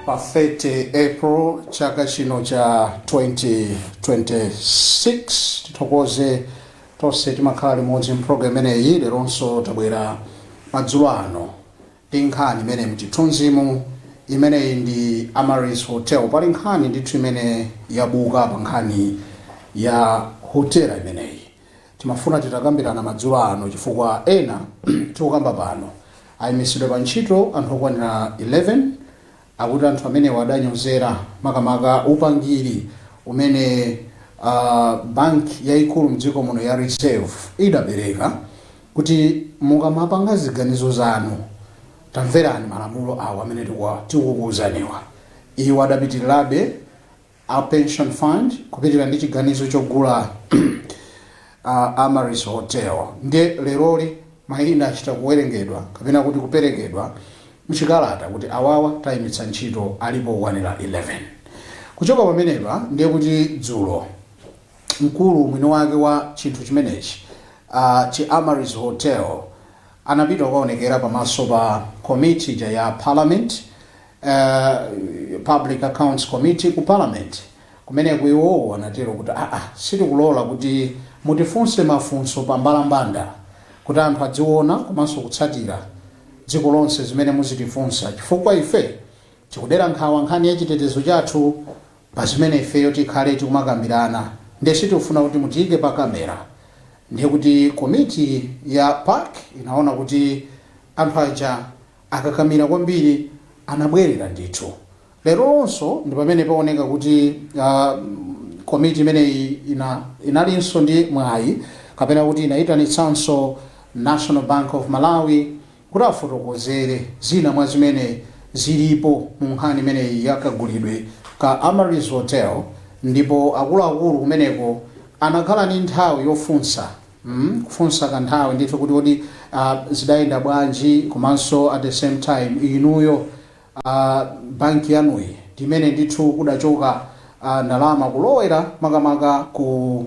Pa 30 April chaka chino cha 2026, tithokoze tonse timakhala limodzi mpulogalamu imeneyi. Leronso tabwera madzulo ano ndi nkhani imene mchithunzimu imeneyi ndi Amaryllis Hotel. Pali nkhani ndithu imene yabuka pa nkhani ya hotela imeneyi. Timafuna titakambirana madzulo ano chifukwa ena tikukamba pano ayimitsidwa pa ntchito anthu okwanira 11. Akuti anthu amenewa adanyozera makamaka upangiri umene banki yayikulu mdziko muno ya Reserve idapereka kuti mukamapanga ziganizo zanu, tamverani malamulo awo amene tikukuwuzaniwa. Iwo adapitirirabe a pension fund kupitirira ndi chiganizo chogula Amaryllis Hotel. Ndiye leroli mayina achita kuwerengedwa kapena kuti kuperekedwa mchikalata kuti awawa tayimitsa ntchito, alipo okwanira 11. Kuchoka pamenepa, ndiye kuti dzulo mkulu mwini wake wa chinthu chimenechi chi Amaryllis Hotel anapita kukaonekera pamaso pa committee ija ya Parliament, Public Accounts Committee ku Parliament. Kumeneko iwowo anatero kuti aa, sitikulola kuti mutifunse mafunso pa mbalambanda kuti anthu adziona komanso kutsatira dziko lonse zimene muzitifunsa, chifukwa ife tikudera nkhawa nkhani ya chitetezo chathu pa zimene ifeyo tikhale tikumakambirana, ndiye sitikufuna kuti mutiyike pa kamera. Ndiye kuti komiti ya PAC inaona kuti anthu aja akakamira kwambiri, anabwerera ndithu. Leronso ndi pamene paoneka kuti komiti imeneyi inalinso ndi mwayi kapena kuti inayitanitsanso National Bank of Malawi kuti afotokozere zina mwa zimene zilipo mu nkhani imeneyi yakagulidwe ka Amaryllis Hotel. Ndipo akuluakulu kumeneko anakhala ndi nthawi yofunsa, kufunsa kanthawi ndithu kuti kodi zidayenda bwanji, komanso at the same time inuyo banki yanuyi ndimene ndithu kudachoka ndalama kulowera makamaka ku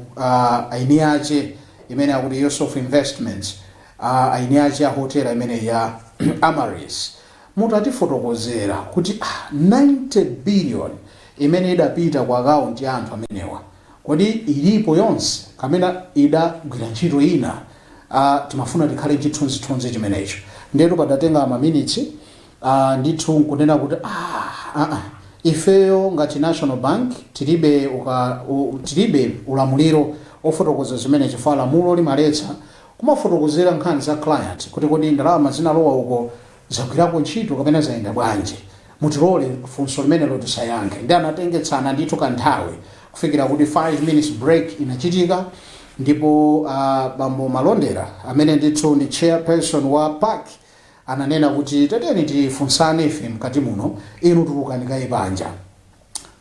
aini ache imene akuti Yusuf Investments, aini ache a hotela imene ya Amaryllis, mutatifotokozera kuti 90 billion imene idapita ku akaunti ya anthu amenewa, kodi ilipo yonse kapena idagwira ntchito ina? Timafuna tikhale chithunzithunzi chimenecho. Ndetu padatenga maminitsi ndithu nkunena kuti ifeyo ngati National Bank tilibe ulamuliro ofotokoza zimene, chifukwa lamulo limaletsa kumafotokozera nkhani za client kuti kodi ndalama zinalowa uko zagwirako ntchito kapena zayenda bwanji, mutilole funso limenelo tisayankhe. Ndi anatengetsana ndithu kanthawi kufikira kuti 5 minutes break inachitika. Ndipo bambo Malondera amene ndithu ndi chairperson wa PAC ananena kuti tatiyeni tifunsane ife mkati muno, inu tulukani kaye panja.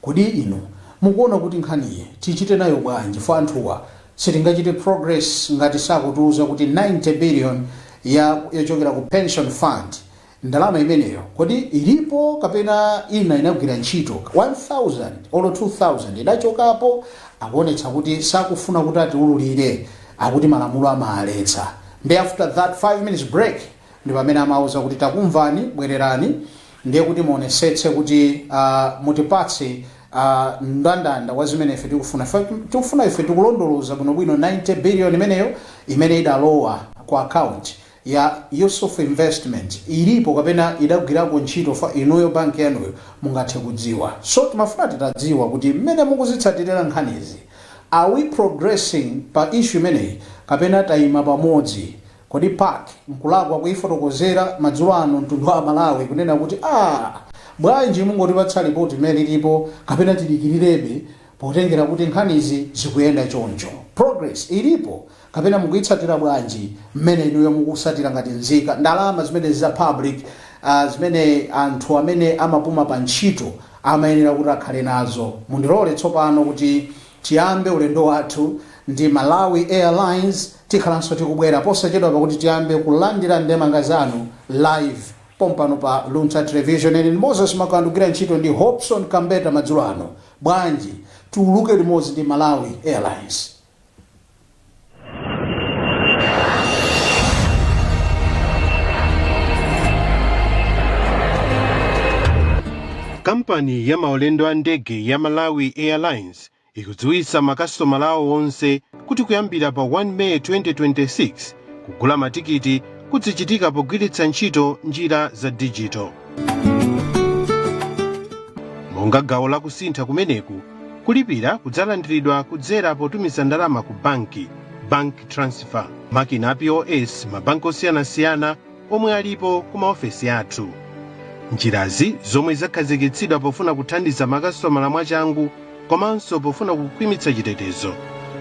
Kodi inu mukuona kuti nkhaniyi tichite nayo bwanji? Fo anthuwa sitingachite progress ngati sakutiuza kuti 90 billion ya yochokera ku pension fund, ndalama imeneyo kodi ilipo kapena ina inagwira ntchito, 1000 olo 2000 idachokapo? Akuonetsa kuti sakufuna kuti atiululire, akuti malamulo amaletsa. Ndi after that 5 minutes break ndi pamene amauza kuti takumvani, bwererani, ndiye kuti muonesetse kuti mutipatse mndandanda wa zimene ife tikufuna. Tikufuna ife tikulondoloza bwinobwino 90 billion imeneyo imene idalowa ku account ya Yusuf Investment, ilipo kapena idagwirako ntchito? Fa inuyo banki yanuyo mungathe kudziwa. So timafuna titadziwa kuti mmene mukuzitsatirira nkhanizi, are we progressing pa issue imeneyi kapena tayima pamodzi? Kodi PAC nkulakwa kuifotokozera madzulo ano mtundu wa Malawi kunena kuti bwanji mungotipatsa ripoti imene ilipo, kapena tidikirirebe potengera kuti nkhanizi zikuyenda choncho, progress ilipo kapena mukuyitsatira bwanji mmene inuyo mukusatira ngati nzika ndalama zimene za public, zimene anthu amene amapuma pa ntchito amayenera kuti akhale nazo? Mundilole tsopano kuti tiyambe ulendo wathu ndi Malawi Airlines. Tikhalanso tikubwera posachedwa pakuti tiyambe kulandira ndemanga zanu live pompano pa Luntha Television. Ine ndi Moses Makandu, kugwira ntchito ndi Hobson Kambeta. Madzulo ano bwanji tiuluke limodzi ndi Malawi Airlines? Kampani ya maulendo a ndege ya Malawi Airlines ikudziwitsa makasitomala awo onse kuti kuyambira pa 1 Meyi 2026, kugula matikiti kuzichitika pogwiritsa ntchito njira za digital. Monga gawo lakusintha kumeneku, kulipira kudzalandiridwa kudzera potumiza ndalama ku banki, bank transfer, makina a POS, mabanki osiyanasiyana omwe alipo ku maofesi athu. Njirazi, zomwe zakhazikitsidwa pofuna kuthandiza makasitomala mwachangu komanso pofuna kukhwimitsa chitetezo,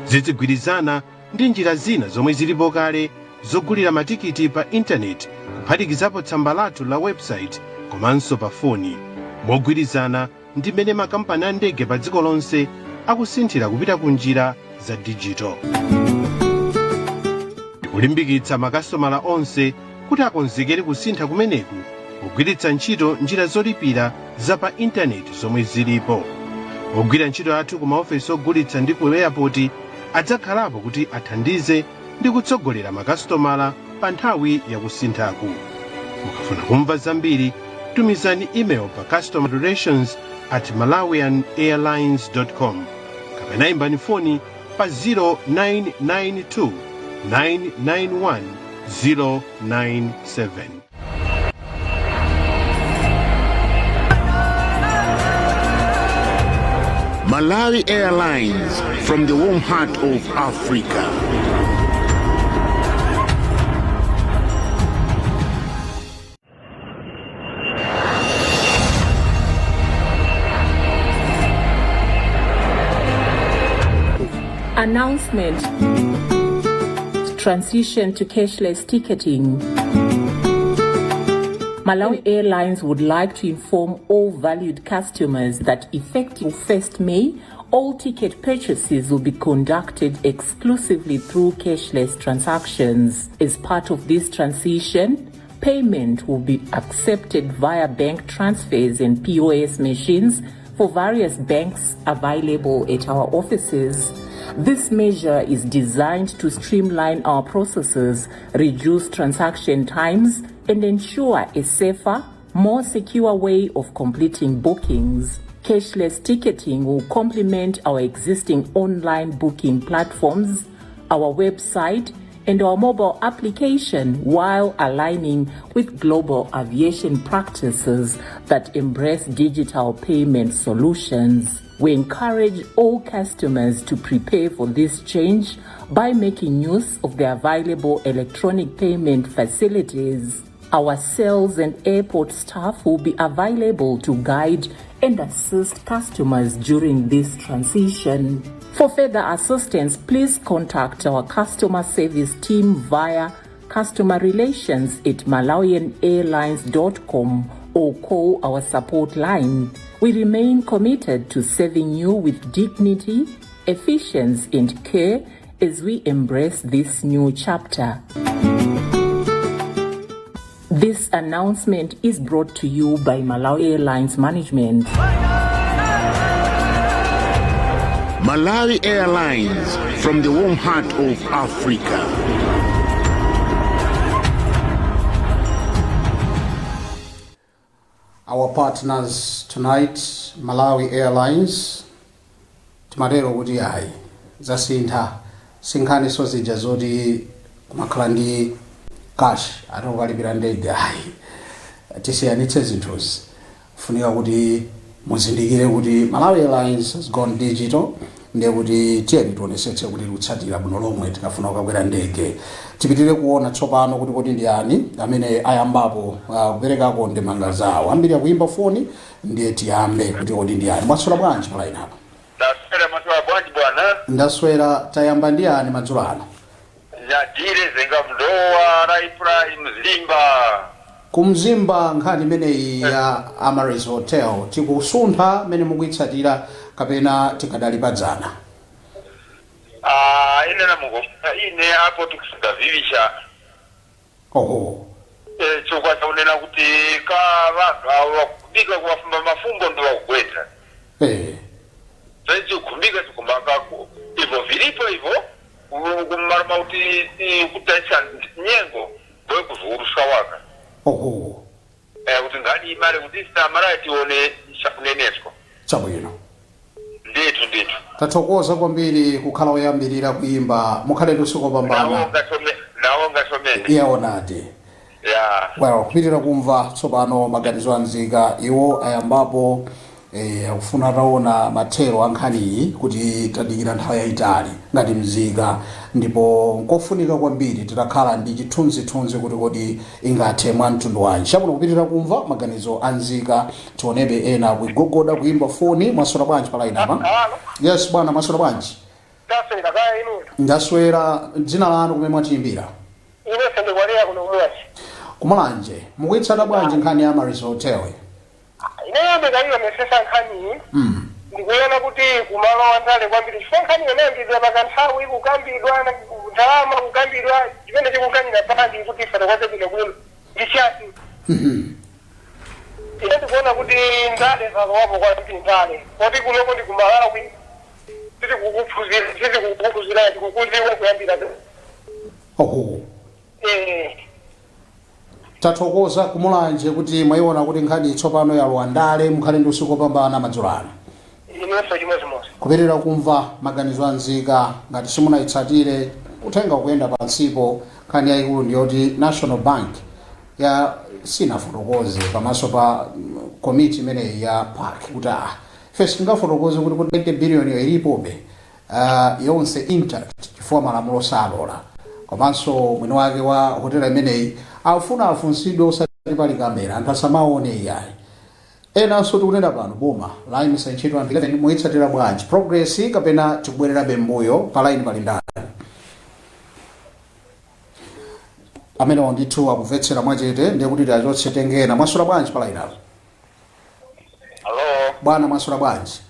zizigwirizana ndi njira zina zomwe zilipo kale zogulira matikiti pa intaneti, kuphatikizapo tsamba lathu la website komanso pa foni, mogwirizana ndi mmene makampani a ndege pa dziko lonse akusinthira kupita ku njira za digital. Tikulimbikitsa makasitomala onse kuti akonzekere kusintha kumeneku pogwiritsa ntchito njira zolipira za pa intaneti zomwe zilipo. Ogwira ntchito athu ku maofesi ogulitsa ndi ku airport adzakhalapo kuti athandize ndi kutsogolera makasitomala pa nthawi yakusinthaku. Mukafuna kumva zambiri, tumizani email pa customerrelations@malawianairlines.com kapena imbani foni pa 0992 991 097. Malawi Airlines, from the warm heart of Africa. Announcement. Transition to cashless ticketing. Malawi Airlines would like to inform all valued customers that effective 1st May, all ticket purchases will be conducted exclusively through cashless transactions. As part of this transition, payment will be accepted via bank transfers and POS machines for various banks available at our offices. This measure is designed to streamline our processes, reduce transaction times, and ensure a safer, more secure way of completing bookings. Cashless ticketing will complement our existing online booking platforms, our website, and our mobile application while aligning with global aviation practices that embrace digital payment solutions. We encourage all customers to prepare for this change by making use of the available electronic payment facilities. Our sales and airport staff will be available to guide and assist customers during this transition. For further assistance, please contact our customer service team via customerrelations@malawianairlines.com or call our support line. We remain committed to serving you with dignity, efficiency, and care as we embrace this new chapter. This announcement is brought to you by Malawi Airlines Management. Malawi Airlines, from the warm heart of Africa. Our partners tonight, Malawi Airlines. Timatero kuti ayi, zasintha, sinkhaniso zija zoti kumakhala ndi cash ati ukalipira ndege. Ayi, tisiyanitse zinthuzi. Funika kuti muzindikire kuti Malawi Airlines has gone digital, ndiye kuti tiyeni tionesetse kuti tikutsatira bwino lomwe tikafuna kukakwera ndege. Tipitirire kuona tsopano kuti kodi ndi ani amene ayambapo kuperekako ndemanga zawo. Ambiri akuyimba foni, ndiye tiyambe kuti kodi ndi ani. Mwaswera bwanji pa line apa? Ndaswera. Maswera bwanji, bwana? Ndaswera. Tayamba ndi ani madzulo ano? Nyadire Zenga, Mndowa Raipra, Mzimba. Kumzimba, nkhani imeneyi ya Amaryllis Hotel, tikusuntha mmene mukuyitsatira kapena tikadali padzana? Ah, ine namuko ine apo tikusunga vivisha. Chifukwa chakunena kuti ka vanhu avo vakubika kuvafumba mafumbo ndo vakugweta. Chikumbika chikumbakako ivo vilipo ivo kumaruma kuti kutaisa nyengo ndoikuzuruswa waka. Kuti nkhani imale kuti samala tione chakuneneswa. Chabwino. Ndithu, ndithu. Tathokoza kwambiri kukhala woyambirira kuimba. Mukhale ndi usiku wopambana. Nawonga chomene. Iyaonadi. Ya. Well, kupitirira kumva tsopano maganizo a nzika. Iwo ayambapo akufuna ataona mathero a nkhaniyi, kuti tadikira nthawi yayitali ngati mzika, ndipo nkofunika kwambiri titakhala ndi chithunzithunzi kuti kodi ingathe mwa mtundu wanji. Chabwino, kupitirira kumva maganizo a nzika, tionebe ena kuigogoda kuimba foni. Mwaswera bwanji pa line apa? Halo. Yes bwana, mwaswera bwanji? Taswera, kaya inu? Ndaswera. Dzina lanu, kumene mwatiyimbira? Ine sendekwalera kuno kumwachi. Kumulanje. Mukuyitsata bwanji nkhani ya Amaryllis Hotel? Ineyo ndikayionesesa nkhaniyi, ndikuiona kuti kumalo wandale kwambiri, chifukwa nkhani yonayambidwa pakanthawi, kukambidwa ndalama, kukambidwa chimene chikukanira pandi kuti ifotokoze bwino bwino ndi chati. Ine ndikuona kuti ndale zalowapo kwambiri, ndale, poti kunoko ndi kumalawi, titikukuphunzira, tikukuziwa kuyambira. Oho. Eh. Tathokoza Kumulanje kuti mwayiona kuti nkhani tsopano yalowa ndale. Mukhale ndi usiku wopambana madzulo ano. Inenso chimodzimodzi. Kupitirira kumva maganizo a nzika. Ngati simunayitsatire, uthenga ukuyenda pansipo. Nkhani yayikulu ndiyoti National Bank ya sinafotokoze pamaso pa komiti imeneyi ya PAC kuti ife sitingafotokoze kuti 90 billion yo ilipobe yonse intact, chifukwa malamulo salola. Komanso mwini wake wa hotela imeneyi afuna afunsidwe osati pali kamera, anthu asamaone iyayi. Enanso tikunena pano boma layimitsa ntchito anthu 11. Muyitsatira bwanji, progress kapena tikubwererabe mbuyo? Pa line pali ndani amenewo? Ndithu akumvetsera mwachete, ndiye kuti tiachotse tengena. Mwaswera bwanji pa line apo? Hello. Bwana, mwaswera bwanji?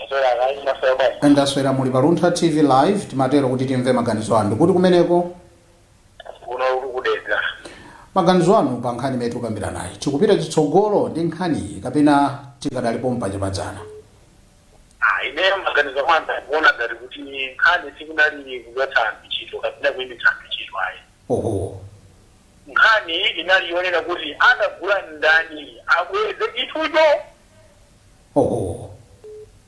Maswera kayi, maswera bwanji? Ndaswera. Muli pa Luntha TV live. Timatero kuti timve maganizo anu. Kuti kumeneko? Kuno uli kudedza. Maganizo anu pa nkhani imene tikukambira nayi, tikupita chitsogolo ndi nkhaniyi kapena tikadalipo mpachapadzana? Ah, ine maganizo mwanga ndikuona ngati kuti nkhani sikunali kuchotsa anthu ntchito kapena kuyimitsa anthu ntchito, ayi. Nkhani inali yonena kuti adagula ndani, abweze chinthucho.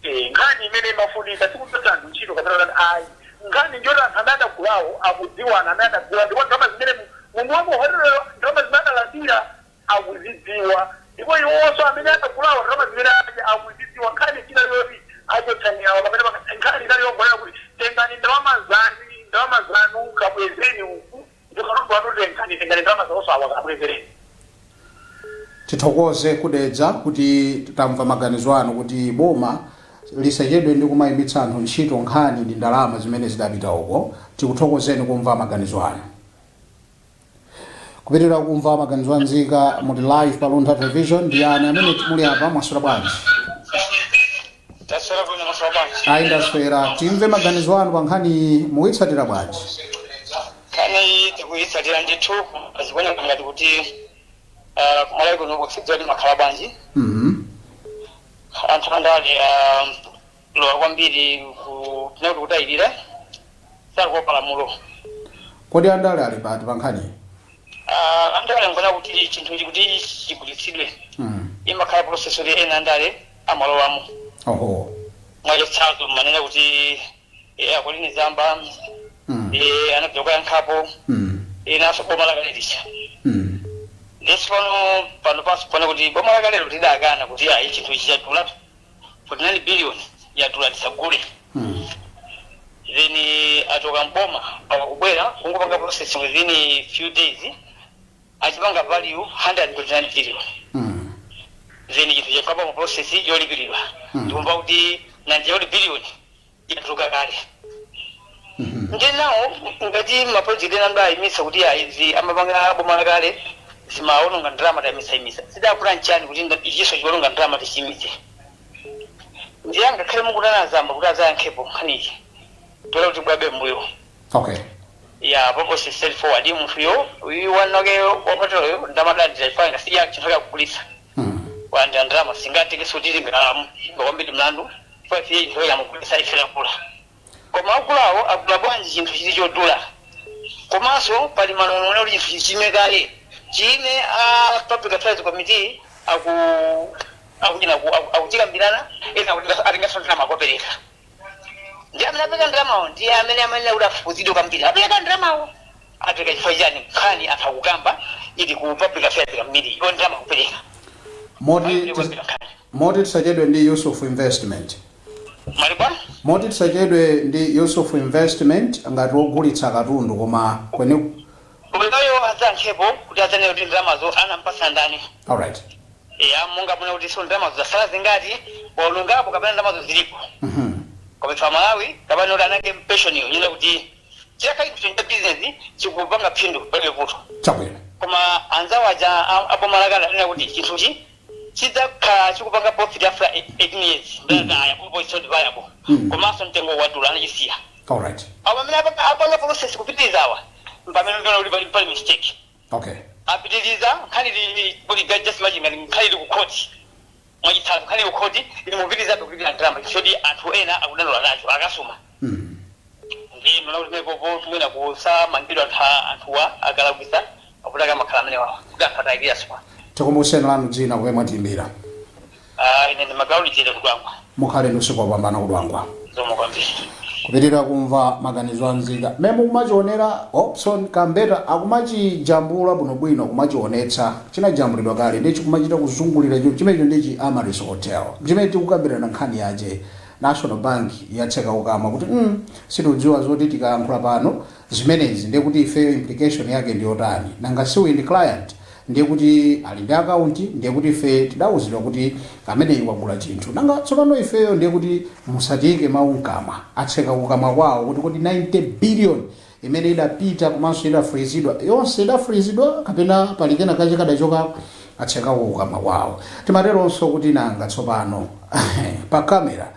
Eh, nkhani imene imafunika sikuchotsa anthu ntchito kapena kuti ayi. Nkhani njoti anthu amene adagulawo akudziwana amene adagula, ndipo ndalama zimene munthu wa muhoteloyo, ndalama zimene adalandira akuzidziwa, ndipo iwonso amene adagulawo ndalama zimene adya akuzidziwa. Nkhani china yoti achotsani awa kapena nkhani inali yongolera kuti tengani ndalama zanu, ndalama zanu kabwezeni uku, ndipo katundu wanu tengani, tengani ndalama zawonso awa kabwezereni. Tithokoze Kudedza kuti tamva maganizo anu kuti boma lisachedwe ndi kumayimitsa anthu ntchito, nkhani ndi ndalama zimene zidapita uko. Tikuthokozeni kumva maganizo anu. Kupitirira kumva maganizo a nzika, muli live pa Luntha Television. Ndi ani amene muli apa? Mwaswera bwanji? Taswera bwino, maswera bwanji? Ayi, ndaswera. Timve maganizo anu pa nkhani. Muyitsatira bwanji? Nkhani tikuyitsatira ndithu. Azikuoneka ngati kuti kumalawi kuno kusidziwa kuti makhala bwanji. Anthu andale lowa kwambiri ku tinati kutayirira, sakuopa lamulo. Kodi andale ali pati pa nkhaniyi? Andale ngona kuti chinthu ichi kuti chigulitsidwe, imakhala process kuti ena andale amalowamo. Mwachitsanzo, manena kuti akolini Zamba anapita kuyankhapo, inanso boma lakale lija. Ndiye pano pano panso kuona kuti boma lakalelo lidakana kuti ayi, chinthu ichi chadula, 49 billion yadula, tisagule. Then achoka mboma, akubwera kungopanga processing within few days, achipanga value 129 billion. Then chinthu chakapa mu process yolipiridwa, ndikumva kuti 98 billion yatuluka kale. Ndi nawo ngati ma project ena adayimitsa kuti ayi, izi amapanga boma lakale zimaononga ndalama, tayimitsa. Zidakula nchani kuti ichinso chiwononga ndalama tichiyimitse? Ndiye angakhale mukutana Zamba kuti azayankhepo nkhaniyi, tola kuti bwabe mbuyo. Ya, purpose is straightforward. Munthuyo uyu wanake wahoteloyo ndamalandira chifukwa siya chinthu chakugulitsa, walandira ndalama, singatengeso kuti tingaimba kwambiri mlandu chifukwa ife chinthu chamugulitsa, ife takula. Koma akulawo agula bwanji chinthu chili chodula? Komanso pali malamulo kuti chinthu chichime kale. Chime a Public Affairs Committee aku akuchina akuchikambirana, ena akuti atingaso ndalama akupereka, ndi amene apereka ndalamawo ndiye amene amanena kuti afufuzidwe kwambiri. Apereka ndalamawo apereka chifukwa chani? Nkhani anthu akukamba ili ku Public Affairs Committee, iwo ndalama akupereka. Moti Kwambiri nkhani. Moti tisachedwe ndi Yusuf Investment? Malibwa. Moti tisachedwe ndi Yusuf Investment ngati wogulitsa katundu, koma kweni? Umeneyo adzankhepo kuti adzanena kuti ndalamazo anampasa ndani. Alright. Ya, monga muna kuti so ndalamazo zasala zingati, waonongapo kapena ndalamazo zilipo. Koma ife Malawi kapena kuti anake pension iyo nyina kuti chakali kuchonja business chikupanga phindu, palibe vuto. Koma anzawo aja aboma lakale anena kuti chinthuchi chidzakhala chikupanga profit after 18 years, ndaya popo it's not viable. Komanso mtengo wadula, anachisiya. Apo pamene apanga process kupitiriza awa, pamene ndiona kuti pali mistake. Apitiriza nkhani ili kuti, just imagine ngati nkhani ili ku court, mwachitsanzo nkhani ili ku court, ili mupitirizabe kulipira ndalama choti anthu ena akudandaula nacho akasuma. Ndi mna kuti popo mwina kusamangidwa anthu anthuwa akalakwisa, akuti akamakhala amene wawa kuti anthu atayikira swa. Tikumbuseni lanu dzina, kumene mwatiyimbira. Ah, ine ndi Magauli Jere, Kudwangwa. Mukhale ndi usiku wopambana, Kudwangwa. Zikomo kwambiri. Kupitirira kumva maganizo anzika mmene mukumachionera. Hobson Kambeta akumachijambula bwinobwino, kumachionetsa chinajambulidwa kale ndichi kumachita kuzungulira chimenecho ndichi Amaryllis Hotel chimene tikukambirana nkhani yache. National Bank yatseka kukamwa kuti sitikudziwa zoti tikayankhula pano zimenezi ndiye kuti ifeyo implication yake ndi yotani. Nanga siuyi ndi client, ndiye kuti ali ndi akaunti, ndiye kuti ife tidawuzidwa kuti ameneyi wagula chinthu. Nanga tsopano ifeyo ndiye kuti musatiyike mawu mkamwa. Atseka kukamwa kwawo kuti kuti 90 billion imene idapita komanso idafrizidwa yonse, idafrizidwa kapena pali kena kache kadachokako? Atseka kukamwa kwawo. Timateronso kuti nanga tsopano pa kamera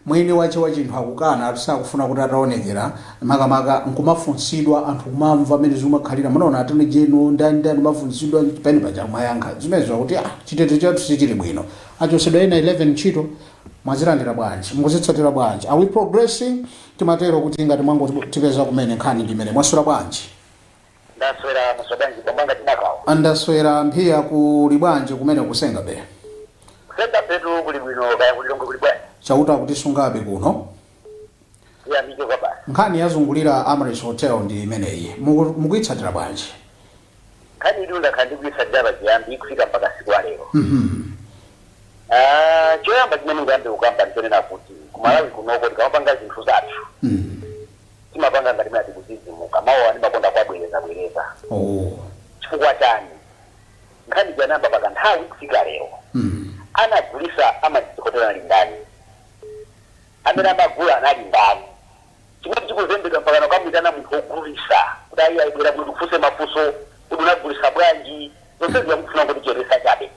mwini wache wa chinthu akukana, ati sakufuna kuti ataonekera, makamaka nkumafunsidwa, anthu kumamva amene zimakhalira. Munaona attorney general, ndani ndani, kumafunsidwa pene paja kumayankha zimenezo kuti ah, chitetezo chathu sichili bwino. Achosedwa ena 11 ntchito. Mwazilandira bwanji? Mukuzitsatira bwanji? Are we progressing? Timatero kuti ngati mwangotipeza kumene, nkhani ndi imene. Mwaswera bwanji? Ndaswera. Mwaswera bwanji, bombanga Chimakawa? Ndaswera mphiya. Kuli bwanji kumene kusenga be? Kusenga petu kuli bwino. Kaya kulilongo kuli bwanji? Chauta akutisungabe kuno. Tiyamike kwa basi. Nkhani yazungulira Amaryllis Hotel ndi imeneyi. Mukuyitsatira bwanji? Nkhani ili ndakhala ndikuyitsatira pachiyambi kufika mpaka siku la lero. Ah, choyamba chimene ndiyambe kukamba ndichonena kuti kumalawi kunoko tikamapanga zinthu zathu timapanga ngati mene tikuzizimuka. Mawu andimakonda kuwabwereza bwereza. Chifukwa chani? Nkhani janamba pakanthawi kufika lero. Anagulisa Amaryllis Hotel anali ndani? Amene amagula anali ndani? Chimene chikuzembedwa mpaka nakamwitana munthu wogulisa kuti ayi, ayibwera kuno tikufunse mafunso kuti unagulisa bwanji, zonse ziyakufuna kuti cheresa chabe.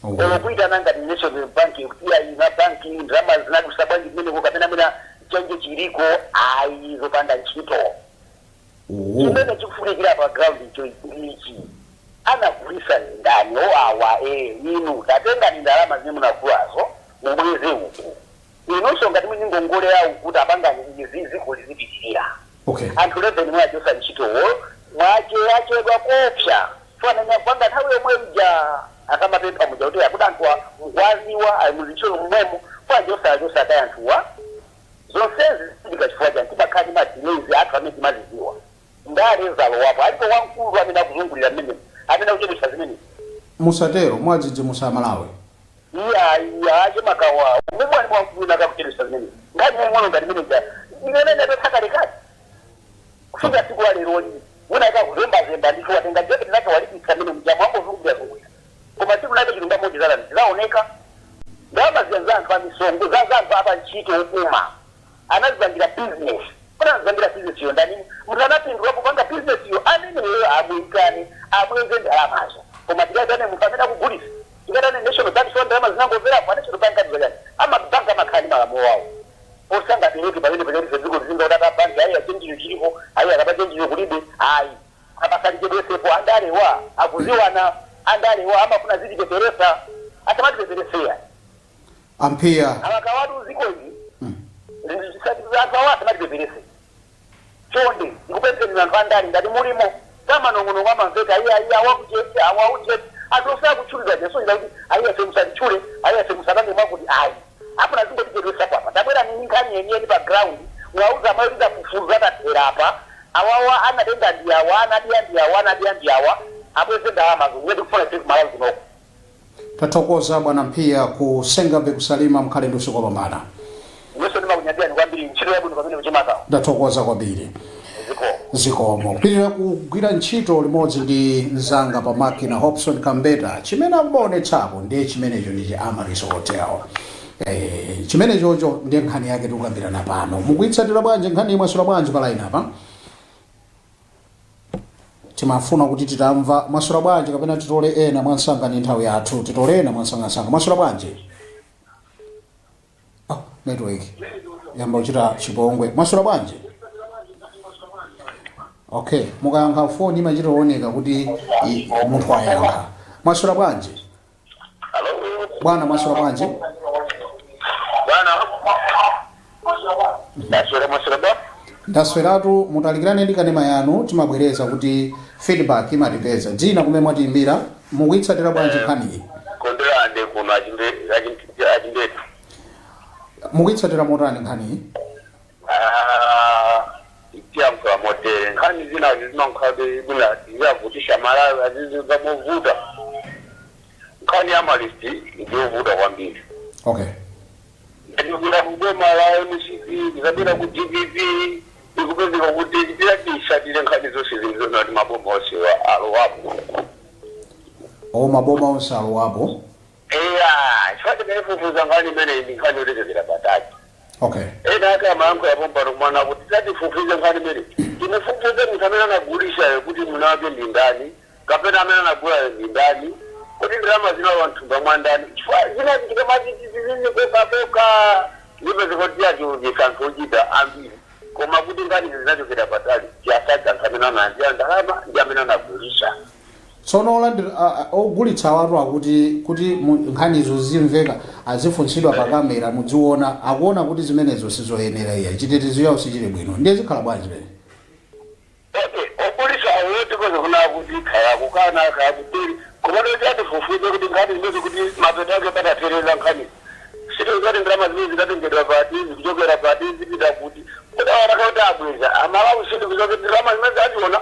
Olo kuitana ngati National Bank kuti ayi, mabanki ndalama zinagulisa bwanji kumeneko, kapena mwina change chiliko, ayi, zopanda ntchito. Chimene chikufunikira pa ground icho ichi, anagulisa ndi ndani? O awa inu tatengani ndalama zimene munagulazo mubweze uku. Inunso ngati mwini ngongole yawo kuti apangani izi, ziko lizipitirira. Anthu 11 mwachosa ntchitowo mwachedwa kopsa fananya kupanga nthawi yomwe ija akamapempha muja kuti akuti anthuwa mukwaziwa ali muzintchito momwemo, bwanji osachosa kaye anthuwa? Zonsezi zichitika chifukwa chani? Timakhala ndi ma delays athu amene timazidziwa. Ndale zalowapo. Alipo wamkulu amene akuzungulira mmenemo amene akuchedwetsa zimenezi. Musatero, mwadzidzimusa Malawi. Iya, iya, chemakawa umwe ali wamkulu akakuchedwetsa zimenezi. Nkhani yaying'ono ngati imeneja imene inatotha kalekale kufika tsiku la leroli, mwina akakuzembazemba ndithu, watenga jaketi lake walipitsa mmene mjamu, angozungulira zungulira, koma tsiku lake chilungamo chizalani zizaoneka. Ndalama ziya za anthu amisongo, za anthu apa ntchito opuma, anazipangira business. Kuna anazipangira business iyo ndani? Munthu anapindula popanga business iyo, ameneyo amuyitane abweze ndalamazo. Koma tikayitane munthu amene akugulisa, tikayitane National Bank, so ndalama zinangomverapo a National Bank atizochani? Amabanki amakhala ndi malamulo awo osangapereke pamene pachakuti dziko lizinga kuti akabanki ayi, achenjiyo chilipo, ayi, akapa chenjiyo kulibe, ayi. Apasalichedwesepo. Andalewa akuziwana, andalewa amafuna zitipeperesa, asamatipepereseya. Amphiya. Amakawatu ziko ili anthu awo asamatipeperese. Chonde ndikupempheni anthu andale ngati mulimo. Zamanong'onong'o amamveka, ayi ayi, awakuchesi awauchesi, anthu osakutchulidwa jeso ila kuti ayi afe musatitchule, ayi afe musapange mwakuti ayi. Apo nazingotichedwesa apa, tabwera nini nkhani yeniyeni pa ground, mwauza amayi tizafufuza tathera apa, awawa anatenga ndi awa, anadiya ndi awa, anadiya ndi awa, abweze ndalamazo. Iye tikufuna ife kumalawi kunoko. Tathokoza, bwana Mphiya ku Sengabe kusalima, mkhale ndi usiku wopambana. Inenso ndimakunyadirani kwambiri, ntchito yabwino pamene kuchimakawo. Ndathokoza kwambiri. Zikomo. Zikomo. Kupitirira kugwira ntchito limodzi ndi mzanga pa makina, Hobson Kambeta, chimene akumaonetsapo ndiye chimenecho ndi chi Amaryllis Hotel. Chimenechocho ndiye nkhani yake tikukambirana pano. Mukuyitsatira bwanji nkhani imwe? Mwaswera bwanji pa line apa? Timafuna kuti titamva mwaswera bwanji, kapena titole ena mwansanga ndi nthawi yathu, titole ena mwansangasanga. Mwaswera bwanji? Oh, network yamba kuchita chipongwe. Mwaswera bwanji? Okay, mukayankha foni imachita kuoneka kuti munthu ayankha. Mwaswera bwanji, bwana? Mwaswera bwanji? Bwana, ndaswera. Mwaswera bwa? Ndasweratu. Mutalikirane ndi kanema yanu, timabwereza kuti feedback imatipeza. Dzina, kumene mwatiyimbira, mukuyitsatira bwanji nkhaniyi? Kondolande kuno Achimbetu. Mukuyitsatira motani nkhaniyi? Tiyankhula motere, nkhani zinazi zimankhabe bwina ziyavutisha Malawi, azizinza movuta. Nkhani ya Amaryllis ndiyovuta kwambiri. Ndikubwera kuboma la MCP, ndikabwera ku DPP, ikupezeka kuti tiyatisatire nkhani zonse zinthu zonse kuti maboma onsewa alowapo. O, maboma onse alowapo. Eya, chifukwa tikaifufuza nkhani imeneyi ndi nkhani yotechokera patali. Ena ake amayankhula pompano kumana kuti tatifufuze nkhani imene, timufufuze munthu amene anagulisayo kuti mwina wake ndi ndani, kapena amene anagulayo ndi ndani, kuti ndalama zinalowa mthumba mwa ndani, chifukwa zinazi tikamati zizikokakoka zipezeka kuti tiyachulukisa anthu ochita ambiri, koma kuti nkhani zinachokera patali, tiyasake anthu amene analandira ndalama ndi amene anagulisa. Tsono olandira ogulitsa watu akuti kuti nkhanizo zimveka, azifunsidwa pa kamera, mudziona akuona kuti zimenezo sizoyenera, iya, chitetezo yawo sichili bwino, ndiye zikhala bwanji pene? Okay, ogulisa awo tikoze kuna kuti khaya kukana, khaya kuteri, koma toti atifufuze kuti nkhani zimene kuti mapeto ake patatereza nkhani sitikati ndalama zimene zinatengedwa pati, zikuchokera pati, zipita kuti, kuti awanaka kuti abweza Amalawi, sitikuza kuti ndalama zimene zaziona.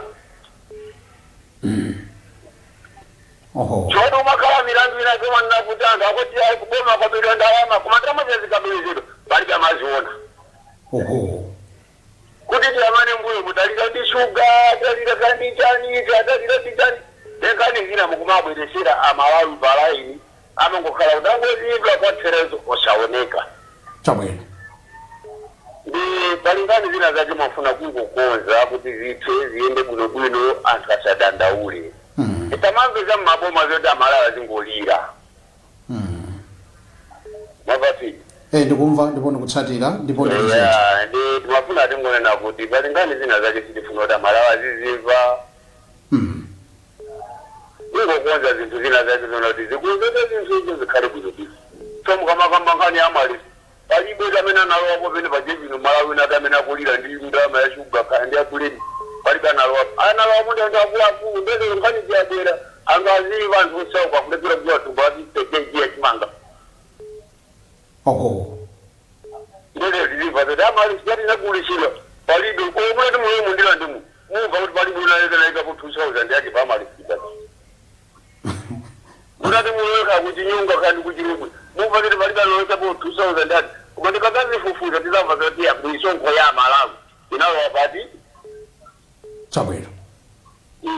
Choti umakhala milandu ina zomanena kuti anthu akuti ayi, kuboma kwabedwa ndalama, koma ndalama zazikabwerezedwa palibe amaziona. Kuti tiyamane mbuyo mutalira ndi shuga, talira kandi chani, talira ndi chani, nkhani zina mukumabweresera Amalawi palaini, amangokhala kuti angozimva kwatherezo osaoneka. Ndi pali nkhani zina zake mwafuna kungokonza kuti zithe, ziyende bwinobwino, anthu asadandaule. Tisamamve za mmaboma zoti Amalawi azingolira. Mwapati? Eh, ndikumva ndipo ndikutsatira ndipo ndili chete. Yeah, ndi timafuna tingonena kuti pali nkhani zina zake sitifuna kuti Amalawi azizimva. Kungokonza zinthu zina zake zona kuti zikonzeke, zinthu izo zikhale bwinobwino. So mukamakamba nkhani ya Amaryllis, palibe amene analowapo pene pajebino Malawi nati amene akulira ndi ndalama ya shuga kaya ndi ya buledi, palibe analowapo. Analowapo ndi anthu akuluakulu. Ndezero nkhani ziyabwera, anthu azimva, anthu osauka kulephera kudziwa thumba la 50 kg ya chimanga. Ndezero tizimva zoti Amaryllis yati inagulisidwa, palibe omwe ti mulomo ndilandimu mumva kuti palibe unalekanaikapo 2000 yake pa Amaryllis. Munati muloweka kuchinyunga kandi kuchirumwe, mumva kuti palibe analowekapo 2000 yake, koma ndikakazifufuza tizamva zoti ya misonkho ya Malawi inalowa pati.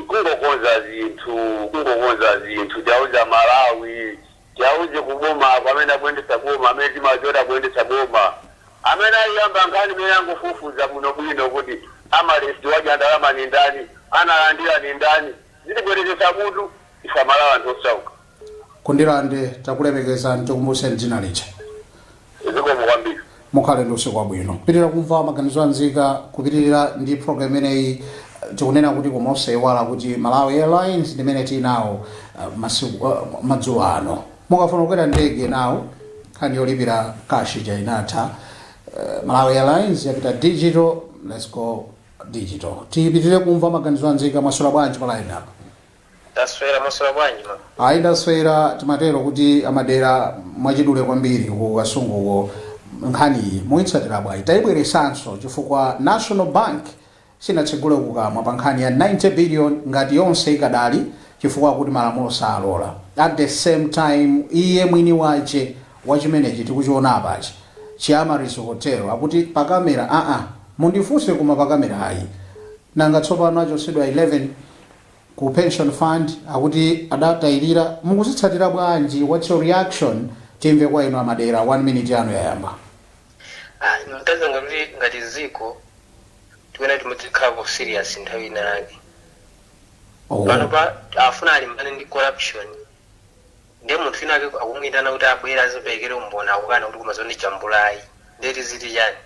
Kungokonza zinthu, kungokonza zinthu, tiauze Malawi, tiauze kuboma amene akuyendetsa boma, amene timachota akuyendetsa boma, amene ayamba nkhani imene angofufuza bwinobwino kuti Amaryllis wadya ndalama ni ndani, analandira ni ndani, zitibwerekesa mutu ife Amalawi anthu osauka. Kundilande, takulemekezani, tikumbuseni dzina lija. Zikomo kwambiri. Mukhale ndi usiku wabwino. Kupitirira kumva maganizo anzika, kupitirira ndi program imeneyi, tikunena kuti koma osayiwala kuti Malawi Airlines ndimene tili nawo masiku madzulo ano. Mukafuna kukwera ndege nawo, nkhani yolipira cash ija inatha. Malawi Airlines yapita digital. Let's go. Digital. Tipitirire kumva maganizo anzika. Mwaswera bwanji pa line apa? Taswera. Maswera bwanji ma? Ayi, ndaswera. Timatero kuti amadera, mwachidule kwambiri, ku Kasunguko nkhaniyi muyitsatira bwanji? Tayibweresanso chifukwa National Bank sinatsegule kukamwa pa nkhani ya 90 billion, ngati yonse ikadali, chifukwa kuti malamulo salola. At the same time, iye mwini wace wachimenechi tikuchiona apachi, chi Amaryllis Hotel, akuti pakamera aa mundifunse, koma pakamera ayi. Nanga tsopano achotsedwa 11 ku pension fund, akuti adatayirira. Mukuzitsatira bwanji? What's your reaction? Timve kwa inu amadera. 1 minute yanu yayamba. Ah, mtazanga kuti ngati ziko tikuena timadzikhalako serious nthawi ina yake. Pano pa afuna alimbane ndi corruption, ndiye munthu ina ake akumuyitana kuti abwere aziperekere umboni, akukana kuti kumazondijambulayi. Ndeti ziti chani?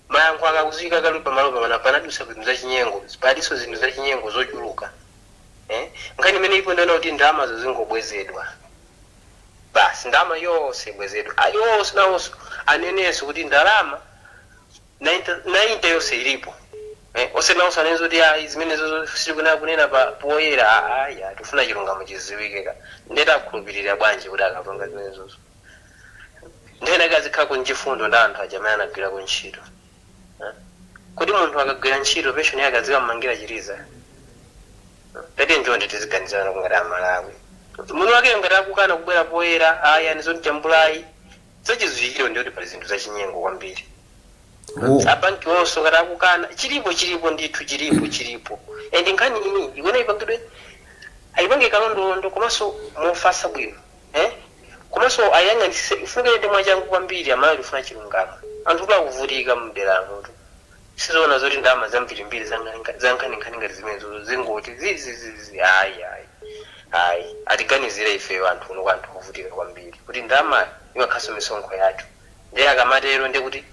Mayankho akakuzika kali pamalo pamana panadusa zinthu zachinyengo, paliso zinthu zachinyengo zochuluka, eh? Nkhani imene ipo ndiona kuti ndalamazo zingobwezedwa basi, ndalama yonse ibwezedwa ayonse, nawonso anenenso kuti ndalama 90 90 yonse ilipo, eh, ose nawonso anenso kuti ayi, zimenezo sitikunena kunena pa poyera. Aya, tifuna chilungamo chiziwike. Ndeti akhulupirira bwanji kuti akapanga zimenezozo? Nthena kazikhala nchifundo ndi anthu aja amene anagwirako ntchito, eh? Kuti munthu akagwira ntchito, pension yake azikammangira chiliza? Pete njonde tiziganizana ngati Amalawi. Munthu wake ngati akukana kubwera poyera, aya, ndizondijambulayi, zachiziwikiro ndiyoti pali zinthu zachinyengo kwambiri. Abanki onso ngati akukana, chilipo, chilipo ndithu, chilipo, chilipo. And nkhani iyi ikuona ipangidwe, ayipange kalondolondo komanso mofasa bwino, eh? Komanso ayang'anisise, ifunika iyende mwachangu kwambiri. Amalawi tifuna chilungamo. Anthu kuti akuvutika mderamo tu, sizoona zoti ndalama zambirimbiri zankhaninkhani ngati zimenezo zingoti zizizizi. Ayi, ayi, ayi, atiganizire ifeyo anthu kuno, anthu kuvutika kwambiri, kuti ndalama imakhaso misonkho yathu. Ndiye akamatero ndiye kuti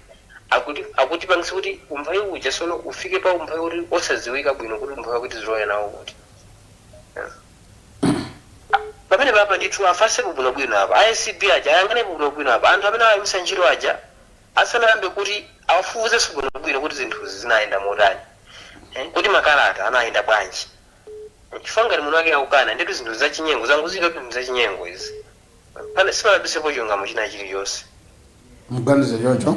akuti pangisa kuti umphawi uja sono ufike pa umphawi kuti osadziwika bwino kuti umphawi kuti ziloya nawo kuti pamene papa ndithu afasepo bwinobwino apa. ACB aja ayang'anepo bwinobwino apa. Anthu amene ayimisa ntchito aja asanayambe kuti awafufuzenso bwinobwino kuti zinthuzi zinayenda motani, eh, kuti makalata anayenda bwanji, chifukwa ngati munthu wake akukana, nditu zinthu zachinyengo zanguzika kuti zinthu zachinyengo izi pana sipanadusepo chilungamo china chilichonse. Muganize choncho?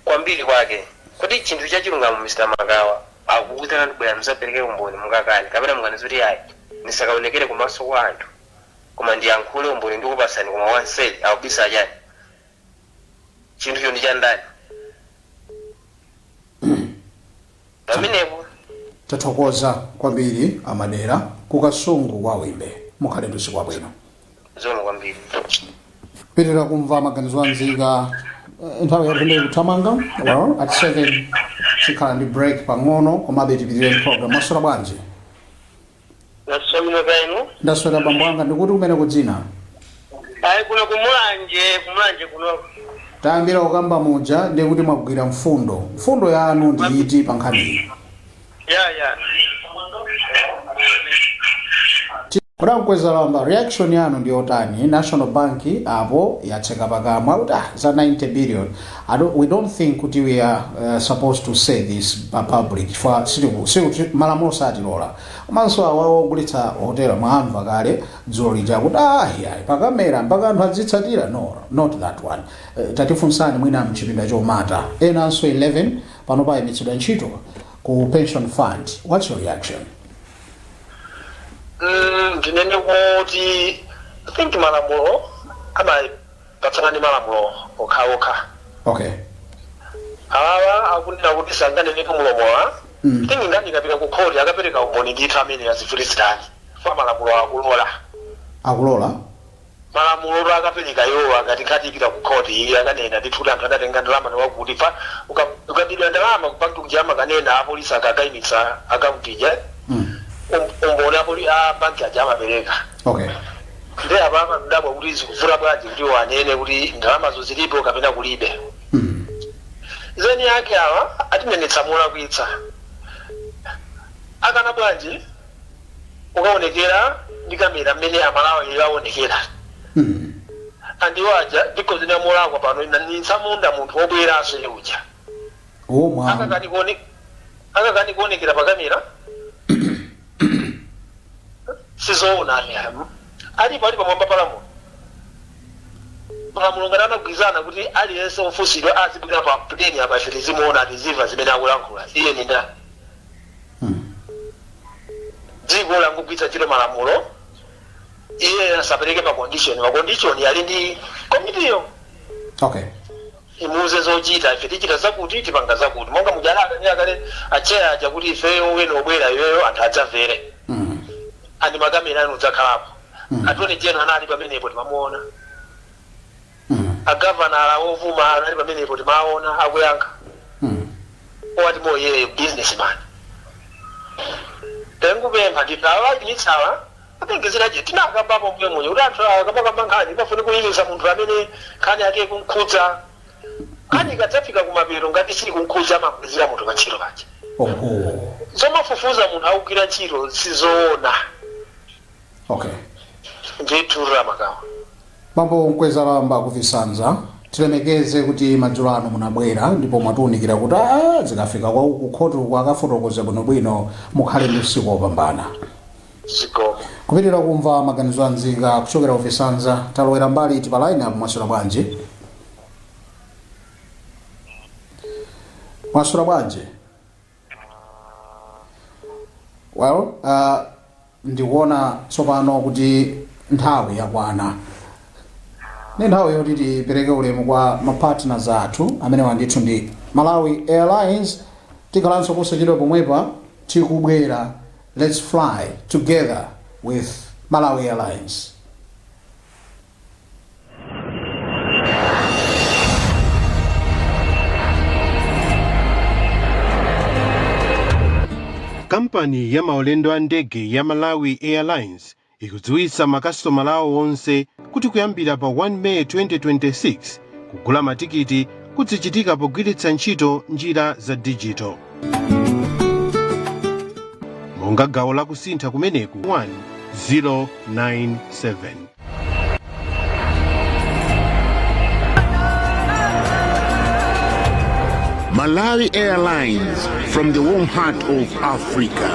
Kwambiri kwake kuti chinthu cha chilungamo, Mr Makawa akukutana ndibwera musapereke umboni, mungakani kapena munganize kuti ayi, ndisakaonekere kumaso kwa anthu, koma ndiyankhule umboni ndikupasani, koma wanseli akubisa chani? Chinthucho ndi chandani pamenepo? Tathokoza kwambiri amadera kuKasungu kwa Wimbe. Mukhale ndi usiku wabwino. Zikomo kwambiri. Pitirira kumva maganizo anzika. Nthawi yathu ndi kuthamanga. Well, at 7 tikhala ndi break pang'ono, komabe tipitirire program. Mwaswera bwanji? Naswera kainu? Ndaswera, bambo anga. Ndikuti kumene kudzina? Ayi, kuno kuMulanje, kuMulanje kuno. Tayambira kukamba muja, ndiye kuti mwagwira mfundo. Mfundo yanu ndi iti pa nkhaniyi? Ya. Kudankweza lamba, reaction yanu ndi yotani? National Bank apo yatseka pakamwa kuti ah, za 90 billion, we don't think kuti we are supposed to say this pa public, chifukwa malamulo satilola. Komanso awa ogulitsa hotela mwamva kale dzulo lija kuti ah, yayi, pakamera mpaka anthu adzitsatira. No, not that one. Tatifunsani mwina mchipinda chomata. Enanso 11 pano payimitsidwa ntchito ku pension fund. What's your reaction? Ndinene kuti I think malamulo amapatsana ndi malamulo okhaokha. Awawa akunena kuti sanganenepo mulomowa. I think ngati ikapita ku khoti akapereka umboni ndithu amene azivutitsirani fa malamulo akulola. Akulola? Malamulo to akapereka iwowa. Ngati nkhati ipita ku khoti, iye akanena ndithu kuti anthu adatenga ndalama niwakuti fa ukabidwa ndalama ku banki kuja, amakanena apolisi akakayimitsa akaunti ija. Umboni a banki aja amapereka. Ndi apa amadabwa kuti zikuvuta bwanji kuti iwo anene kuti ndalamazo zilipo kapena kulibe. Zeni yake awa atinenetsa molakwitsa. Akana bwanji ukaonekera ndi kamera mmene Amalawi aonekera? Andiwo aja ndikozina molakwa pano nitsamunda munthu wobweranso iye uja. Omwa. Akakani kuone Akakani kuonekera pa kamera, sizoona. Alipo ali pamwamba palamulo. Malamulo ngati anagwirizana kuti aliyense ofunsidwa azibwera pa plane apa, ife tizimuona, tizimva zimene akulankhula, iye ni ndani? Dziko langogwiritsa ntchito malamulo. Iye asapereke ma condition. Ma condition ali ndi komitiyo. Imuuze zochita: ife tichita zakuti, tipanga zakuti, monga mujalaka kale acheya aja kuti ifeyo wene obwera iweyo anthu adzamvere. Andi makamera anu udzakhalapo. Attorney General anali pamenepo, timamuona. Agavana wovuma anali pamenepo, timaona akuyankha. Owati moyeyo businessman, tengupempha ndithu awa ayimitsawa apengezeraje. Tinakambapo mbuye munye kuti anthu akamakamba nkhani pafune kuyimisa munthu amene nkhani yake kunkhudza. Nkhani ikadzafika kumapeto, ngati sili kunkhudza, amabwezera munthu pa ntchito paja. Zomafufuza munthu akugwira ntchito sizoona. Ndithu ramakawa. Bambo Mkwezalamba kuvisanza, tilemekeze kuti madzulo ano munabwera ndipo mwatiunikira kuti zikafika kwa uku khotu akafotokoza bwinobwino. Mukhale ndi usiku wopambana. Zikomo. Kupitirira kumva maganizo anzika kuchokera kuvisanza, talowera mbali iti pa line apo? Mwaswera bwanji? Mwaswera bwanji? Well, ndikuona tsopano kuti nthawi yakwana, ndi nthawi yoti tipereke ulemu kwa mapartners athu amene ndithu ndi Malawi Airlines. Tikhalanso posachedwa pomwepa tikubwera. Let's fly together with Malawi Airlines. Kampani ya maulendo a ndege ya Malawi Airlines ikudziwitsa makasitomala awo onse kuti kuyambira pa 1 May 2026, kugula matikiti kuzichitika pogwiritsa ntchito njira za digital monga gawo lakusintha kumeneku. 1097. Malawi Airlines, from the warm heart of Africa.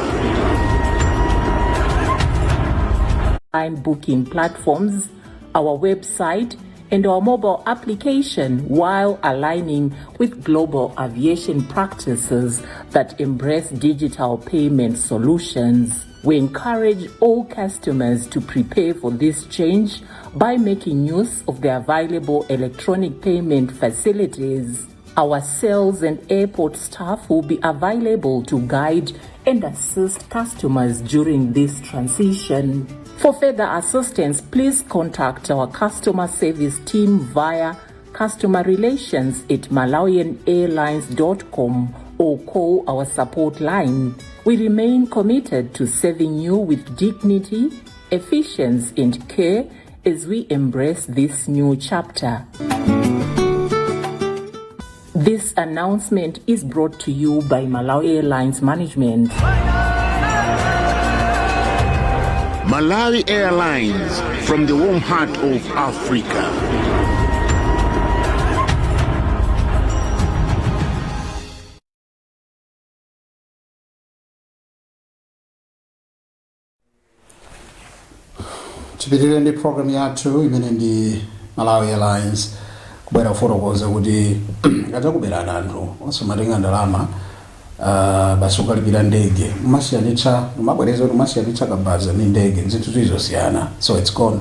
Online booking platforms, our website, and our mobile application, while aligning with global aviation practices that embrace digital payment solutions. We encourage all customers to prepare for this change by making use of the available electronic payment facilities. Our sales and airport staff will be available to guide and assist customers during this transition. For further assistance, please contact our customer service team via customer relations at malawianairlines.com or call our support line. We remain committed to serving you with dignity, efficiency, and care as we embrace this new chapter. This announcement is brought to you by Malawi Airlines Management. Malawi Airlines, from the warm heart of Africa. Tipitirire ndi program yathu imene ndi Malawi Airlines, kubwera kufotokoza kuti adzakuberani anthu osamatenga ndalama basi ukalipira ndege. Umasiyanitsa, umabwereza kuti umasiyanitsa kabaza ndi ndege, zinthu zizosiyana. So it's gone,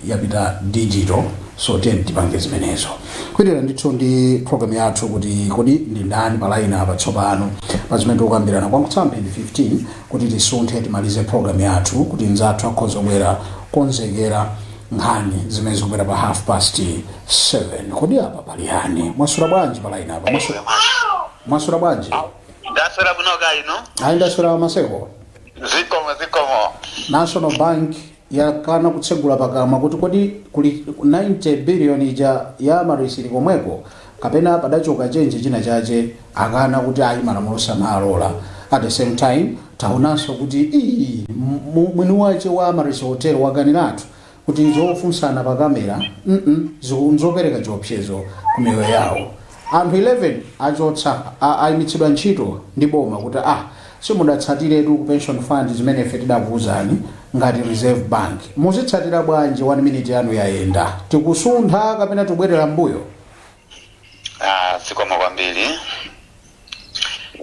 yapita digital, so tiye tipange zimenezo. Kupitirira ndithu ndi program yathu kuti kodi ndi ndani pa line apa tsopano pa zimene tikukambirana. Kwangotsala mphindi 15 kuti tisunthe, timalize program yathu, kuti mnzathu akhoza kubwera konzekera nkhani zimene zikubwera pa 7:30. Kodi apa pali yani? Mwaswera bwanji pa line apa? Mwaswera bwanji? Ndaswera bwino ka inu? Ayi, ndaswera maseko. Zikomo, zikomo. National Bank yakana kutsegula pakamwa kuti kodi kuli 90 billion ija ya Amaryllis komweko kapena padachoka change china chache. Akana kuti ayi, malamulo samalola. At the same time, taonanso kuti ii mwini wache wa Amaryllis Hotel wakaniratu kuti zofunsana pa kamera nzopereka chiopsezo ku miyoyo yawo. Anthu 11 achotsa, ayimitsidwa ntchito ndi boma kuti simudatsatiretu ku Pension Fund zimene ife tidakuwuzani ngati Reserve Bank. Muzitsatira bwanji? 1 minute yanu yayenda. Tikusuntha kapena tibwerera mbuyo? Zikomo kwambiri.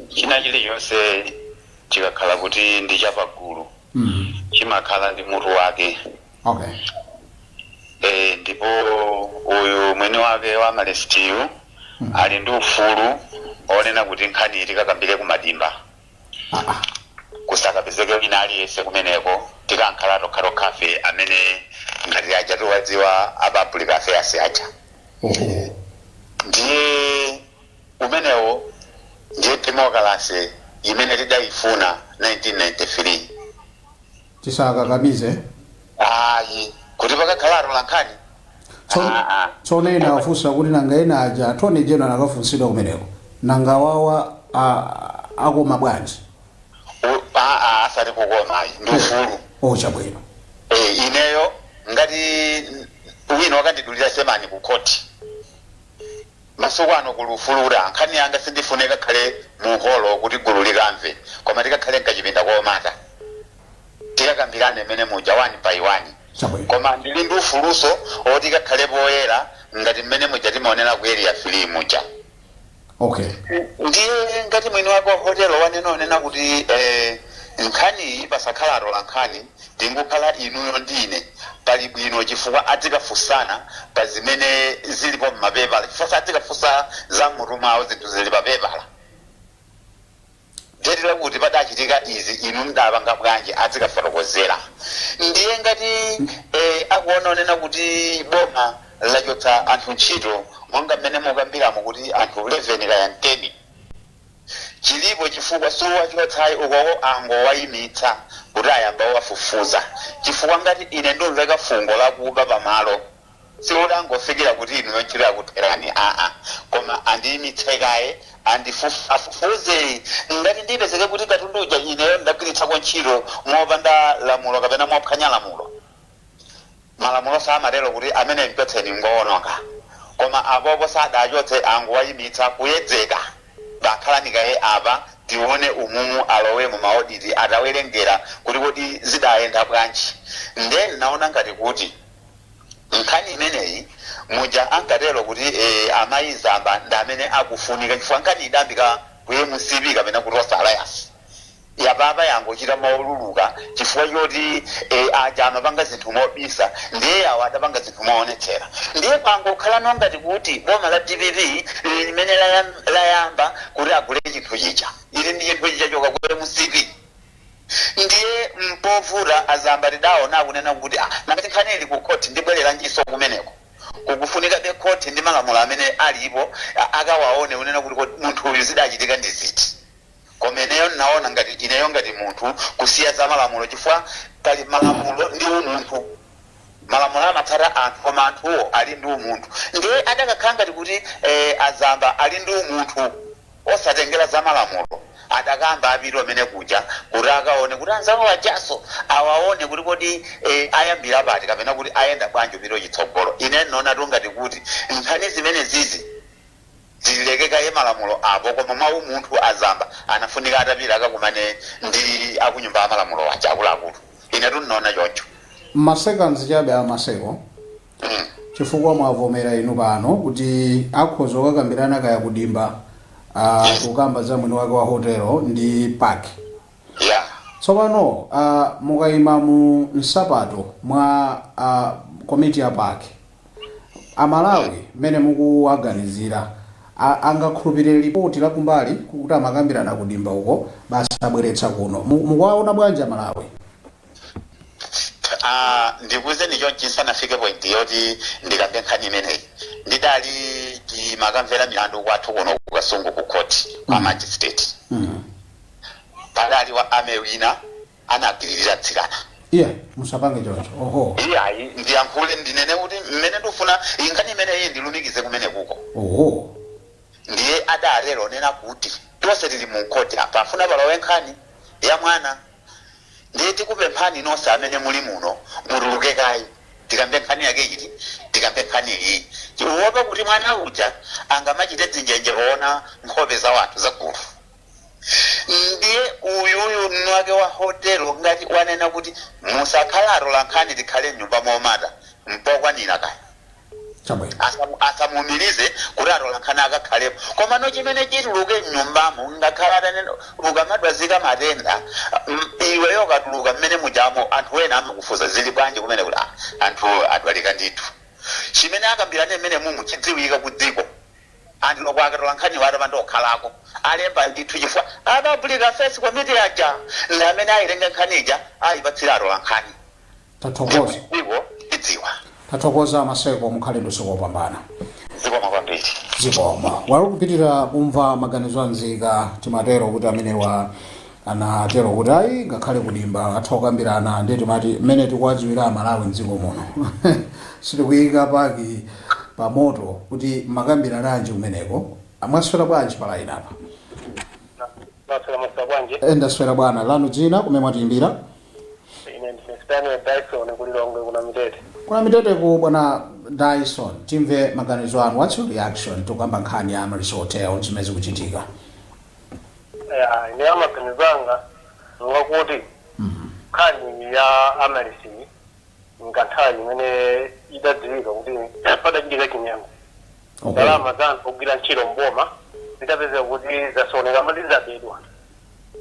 China chilichonse chikakhala kuti ndi chapagulu chimakhala ndi mutu wake. Ndipo uyu mwini wake wa Malestiyu ali ndi ufulu onena kuti nkhani tikakambire kumadimba, kusakapezeke wina aliyense kumeneko, tikankhala tokhatokhafe amene ngati aja tiwadziwa a public affairs aja. Ndiye umenewo ndiye democracy imene tidayifuna 1993. Tisakakamize. Ayi, kuti pakakhala atolankhani. Tsono ena afunsa kuti nanga ena aja, Attorney General akafunsidwa kumeneko, nanga wawa akoma bwanji? Asati kukoma ayi, ndi ufulu. O, chabwino. Ineyo ngati wina wakandidulira semani ku khoti masiku ano, kuli ufulu kuti nkhani yanga sindifune kakhale mu holo kuti gulu likamve, koma tikakhale mkachipinda komata, tikakambirane mmene muja one by one. Koma ndili ndi ufuluso oti kakhale poyera ngati mmene muja timaonera ku Area 3 muja. Ndiye ngati mwini wake wa hotelo wanena onena kuti nkhani pasakhala atola nkhani, tingokhala inuyo ndine, pali bwino, chifukwa adzikafunsana pa zimene zilipo mmapepala, chifukwa sadzikafunsa za mmutu mwawo, zinthu zili papepala. Date lakuti padachitika izi, inu mdapanga bwanji? Adzikafotokozera. Ndiye ngati akuona onena kuti boma lachotsa anthu ntchito monga mmene mukambiramo kuti anthu 11 kaya 10, chilipo chifukwa siwachotsayi, ukoko angowayimitsa kuti ayamba wafufuza. Chifukwa ngati ine ndumveka fungo lakuba pamalo, sikuti angofikira kuti inu ntchito yakutherani, aa, koma andiyimitse kaye, afufuze. Ngati ndipezeke kuti katundu uja ineyo ndagwiritsako ntchito mopanda lamulo kapena mophwanya lamulo, malamulo samatero kuti amene mchotseni ngoononga. Koma apopo sadachotse, angowayimitsa kuyedzeka, bakhalani kaye apa, tione umumu alowe mu ma audit atawerengera kuti kodi zidayenda bwanji. Nde naona ngati kuti nkhani imeneyi muja ankatero kuti amayi Zamba ndi amene akufunika, chifukwa nkhani idambika ku MCP kapena ku Tonse Alliance, yapapa yangochita maululuka chifukwa choti aja amapanga zinthu mobisa, ndiye awo adapanga zinthu moonetsera. Ndiye pangokhala ngati kuti boma la DPP limene layamba kuti agule chinthu chija, ili ndi chinthu chija choka ku MCP. Ndiye mpovuta azamba tidaona akunena kuti nangati nkhani ili ku khoti, ndibwereranjiso kumeneko? Kukufunika be khoti ndi malamulo amene alipo, akawaone kunena kuti kodi munthu uyu zidachitika ndi ziti. Koma ineyo naona ngati ineyo ngati munthu kusiya za malamulo, chifukwa pali malamulo ndi umunthu. Malamulo amatsata anthu, koma anthuwo ali ndi umunthu. Ndiye adakakhala ngati kuti azamba ali ndi umunthu osatengera za malamulo, adakamba apita amene kuja kuti akaone kuti anzawo ajaso awaone kuti kodi ayambira pati kapena kuti ayenda bwanji upita chitsogolo. Ine nona tungati kuti nkhani zimene zizi zilekekaye malamulo apo, koma mwa umunthu azamba anafunika atapita akakumane ndi akunyumba ya malamulo aja akuluakulu. Ine tunnaona choncho. Ma seconds chabe amaseko, chifukwa mwavomera inu pano kuti akhoza kukakambirana kaya kudimba, kukamba za mwini wake wa hotelo ndi PAC. Tsopano mukayima mu nsapato mwa komiti ya PAC, Amalawi mmene mukuwaganizira angakhulupirire ripoti lakumbali kuti amakambirana kudimba uko, basi abweretsa kuno? Mukuwaona bwanji Amalawi? Ndikuwuzeni chonchi, nsanafike point yoti ndikambe nkhani imeneyi, ndidali timakamvera milandu kwathu kuno ku Kasungu ku court kwa magistrate. Padali wa ame wina anagwiririra tsikana. Iye musapange choncho, oho. Iyayi, ndiyankhule, ndinene kuti mmene ndikufuna nkhani imeneyi ndilumikize kumene kuko. Ndiye adatero nena kuti tonse tili mu khoti apa, afuna palowe nkhani ya mwana, ndiye tikupemphani nonse amene muli muno mutuluke kayi. Tikambe nkhani yake iti? Tikambe nkhani iyi chiopa kuti mwana uja angamachite dzinjenje poona nkhope za wanthu za gulu. Ndiye uyuyu mwake wa hotelo ngati wanena kuti musakhala atolankhani, tikhale mnyumba momata, mpokwanira kaya. Chabwino. Asamumirize kuti atolankhani akakhalepo, koma no chimene chituluke mnyumbamo, ngakhala atanena ukamadwazika matenda, iweyo ukatuluka mmene mujamo, anthu ena amakufunsa zili bwanji kumene, kuti anthu adwalika ndithu. Chimene akambirane mmene mumu chidziwika ku dziko. Anthu loko akatolankhaniwo atapanda okhalako alemba ndithu, chifukwa a Public Affairs Committee aja ndi amene ayitenga nkhani ija ayipatsira atolankhani. Tathokoza. Dziko lidziwa. Tathokoza, Maseko, mukhale ndi usiku wopambana. Zikomo kwambiri. Zikomo. Wali kupitirira kumva maganizo anzika. Timatero kuti amenewa anatero kuti ayi, ngakhale kudimba atha kukambirana. Ndiye timati mmene tikuwadziwira Amalawi mdziko muno, sitikuyika paki pa moto kuti makambirananji kumeneko. Mwaswera bwanji pa line apa? Maswera, maswera bwanji? Ndaswera bwana. Lanu dzina, kumene mwatiyimbira? Ine ndine Stanley Dyson, kuLilongwe kuna Mitete. Kuna Mitete ku bwana Dyson, timve maganizo anu. What's your reaction? Tikukamba nkhani ya Amaryllis Hotel, zimene zikuchitika. Ya, ine amaganizo anga ngakuti nkhani ya Amaryllis nkanthawi imene idadziwika kuti padachitika chinyengo, ndalama za anthu ogwira ntchito mboma zidapezeka kuti zasooneka, mati zabedwa.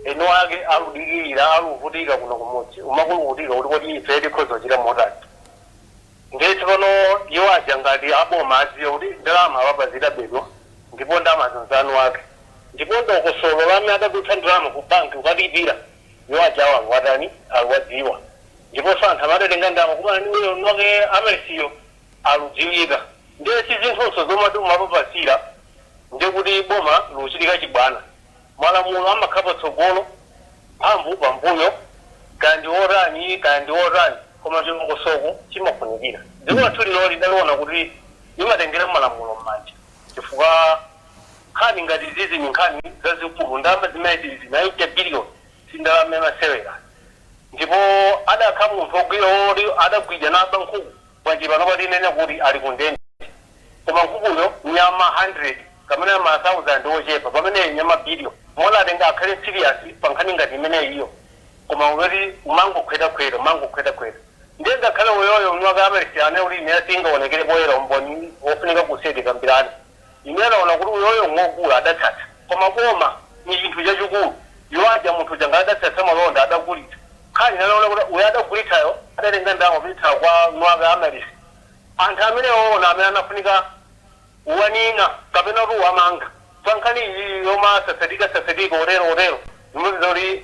Eno ake aludikirira, aluvutika kuno kumudzi, umakulukutika kuti kodi ife tikhoza kuchita motani? Ndiye tsopano iwo aja ngati aboma adziwe kuti ndalama apapa zidabedwa, ndipo ndalama zanzanu ake, ndipo ndokosolo lamene adadutsa ndalama ku banki ukalipira, iwo ajawo aluwatani, aluwadziwa. Ndiponso anthu amadatenga ndalama kumana ndi uyo noke Amaryllis-yo aludziwika. Ndiye si zinthunso zomwe umapapasira, ndiye kuti boma luchitika chibwana. Malamulo amakhala patsogolo, mphamvu pambuyo, kaya ndi otani, kaya ndi otani, koma chilongosoko chimafunikira. Dziko lathu lino lidaliona kuti limatengera malamulo m'manja, chifukwa nkhani ngati zizi ni nkhani zazikulu. Ndalama zimene zizi 90 billion si ndalama yamasewera. Ndipo adakha munthu ogwira oti adagwidwa naba nkhuku, bwanji pano patinene kuti ali kundende? Koma nkhukuyo nyama 100 kapena ma 1000 ochepa, pamene nyama billion. Mona atenga akhale serious pa nkhani ngati imene iyo, koma kuti umangokhwetakhweta, umangokhwetakhweta. Ndiye ngakhale uyoyo mwaka Amaryllis ane kuti ine singaonekere poyera umboni wofunika kuseti kambirani. Ine anaona kuti uyoyo ngogula adatsatsa, koma boma ni chinthu chachikulu. Iwo aja munthu uja ngati adatsatsa malonda, adagulitsa, nkhani nanaona kuti uyo adagulitsayo adatenga ndalama kupititsa kwa mwaka Amaryllis. Anthu amene oona amene anafunika uwanina kapena kuti uwamanga pa nkhani iyi yomasasatika sasatika otero otero, zimapeza kuti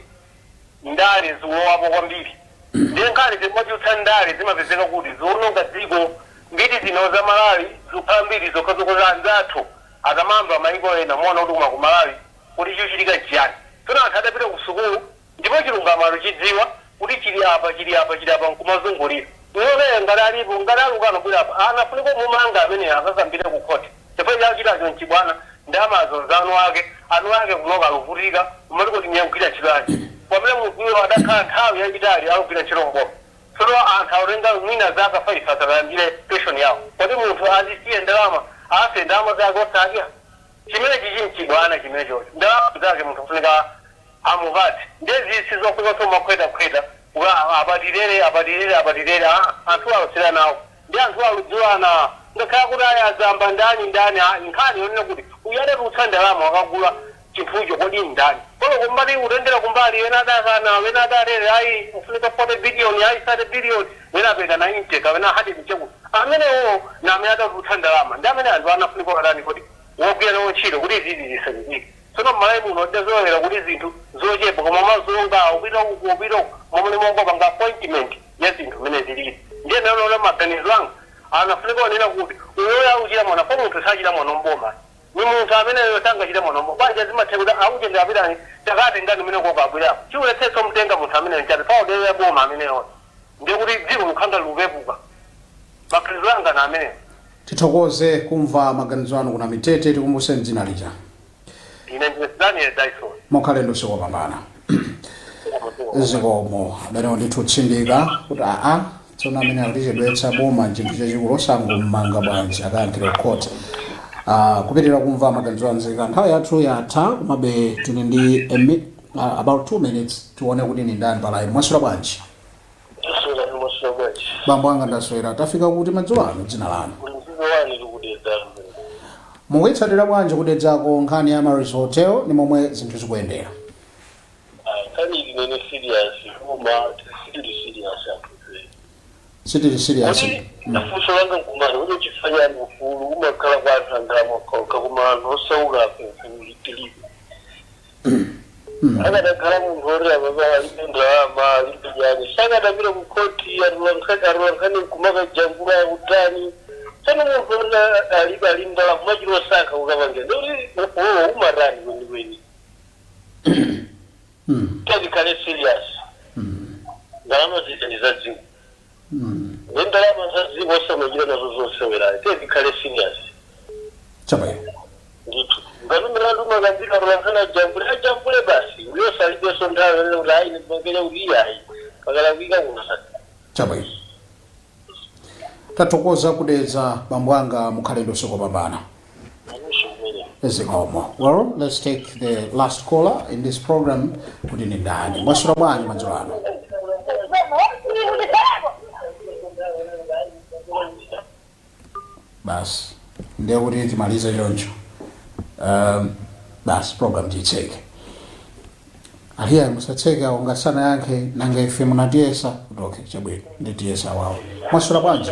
ndale zikulowapo kwambiri. Ndiye nkhani zimachutsa ndale zimapezeka kuti ziwononga dziko. Mbiri zino za Malawi zikukhala mbiri zokhazokha. Anzathu akamamva maiko ena muona kuti kuma ku Malawi kuti chikuchitika chiyani. Tsono anthu adapita ku sukulu, ndipo chilungamo aluchidziwa kuti chili apa, chili apa, chili apa, nkumazungulira. Iwonayo ngati alipo, ngati alukano bwera apa, anafunika mumanga amene akakambire ku khoti, chifukwa chachitacho nchibwana. Ndalamazo zanu ake, anu ake kunoka aluvutika, umati kuti niyagwira ntchito yanji pamene munthuyo adakhala nthawi yayitali alugwira ntchito mboma? Tsono anthu akutenga mwina zaka 5 asalandire pension yawo. Kodi munthu azisiye ndalama, afe ndalama zake osadya? Chimene chichi nchibwana chimene chocho. Ndalama zake munthu afunika amupatse. Ndiye zisi zofunika kuti umakhwetakhweta kuka apatirere, apatirere, apatirere. Anthu alosera nawo ndi anthu aludziwana, ngakhale kuti aya azamba ndani ndani. Nkhani yonena kuti uyu adatulutsa ndalama wakagula chinthucho, kodi ndani? Kolo kumbali utengera kumbali, ena adakana, ena adarere, ayi, ufunika 40 billion, ayi, 30 billion, ena apeka 90 kapena 100 chakuti. Amenewo na amene adatulutsa ndalama ndi amene anthu anafunika katani kodi wogwira nawo ntchito kuti izizi zisachitike. Tsono m'Malawi muno tidazolowera kuti zinthu zochepa koma mazonga upita uku, upita uku, momwe mongopanga appointment ya zinthu zimene zilili. Ndiye naona maganizo anga anafunika onena kuti uyoyo akuchita mwana po munthu sachita mwana mboma, ni munthu ameneyo sangachite mwana mboma. Banja zimathe kuti akuchendera apitani takatengani umene koko abwerapo chiuletsetso mtenga munthu ameneyo nchabe paudero ya boma ameneyo. Ndiye kuti dziko lukhanga lupepuka. Maganizo anga na ameneyo. Tithokoze kumva maganizo anu kuna Mitete. Tikumbuseni dzina lija. Ine ndine Daniel Dyson. Mukhale ndi usiku wopambana. Zikomo. Amenewo ndithu tsindika kuti aa. Tsono amene akutichedwetsa boma nchinthu chachikulu, osangomanga bwanji akayankhire court? Kupitirira kumva maganizo anzika, nthawi yathu yatha, komabe tili ndi about 2 minutes, tione kuti ni ndani pa line. Mwaswera bwanji? Bambo anga, ndaswera. Tafika kuti madzulo ano? Dzina lanu? Mukuyitsatira bwanji kuDedzako nkhani ya Amaryllis Hotel ni momwe zinthu zikuyendera? Nkhani ili serious, koma sitili serious anthu. Sitili serious? Kuti funso langa nkumati kuti chifukwa chani ufulu umakhala kwa anthu andalama okhaokha, koma anthu osauka afe ufulu tilibe? Akadakhala munthu oti apapa alibe ndalama, alibe chani, sakadapita ku khoti atulankhani nkumakajambula kutani? Tsono munthu oti alibe, ali ndalama, kumachita osankha kukapangira, ndikuti ufuluwo umatani kwenikweni? Tikhale serious. Ndalama zija ndi za dziko. Ndi ndalama za dziko, osamachita nazo zosewera. Tikhale serious. Chabwino. Ndithu, ngati milandu makambira atulankhani ajambule, ajambule basi. Uyonse alibenso nthawi yonena kuti ayi, ndimangere kuti iyayi, pakalakwika kunosati. Chabwino, tathokoza kuDedza, bambo anga. Mukhale ndi usiku wopambana. Nanunso kumene. Zikomo. Well, let's take the last caller in this program kuti ni ndani. Mwaswera bwanji madzulo ano? Basi, ndiye kuti timalize choncho. Basi, program tiyitseke. Aliya, musatseke awo ngasanayankhe. Nanga ife munatiyesa kuti okay, chabwino, nditiyesa wawo. Mwaswera bwanji?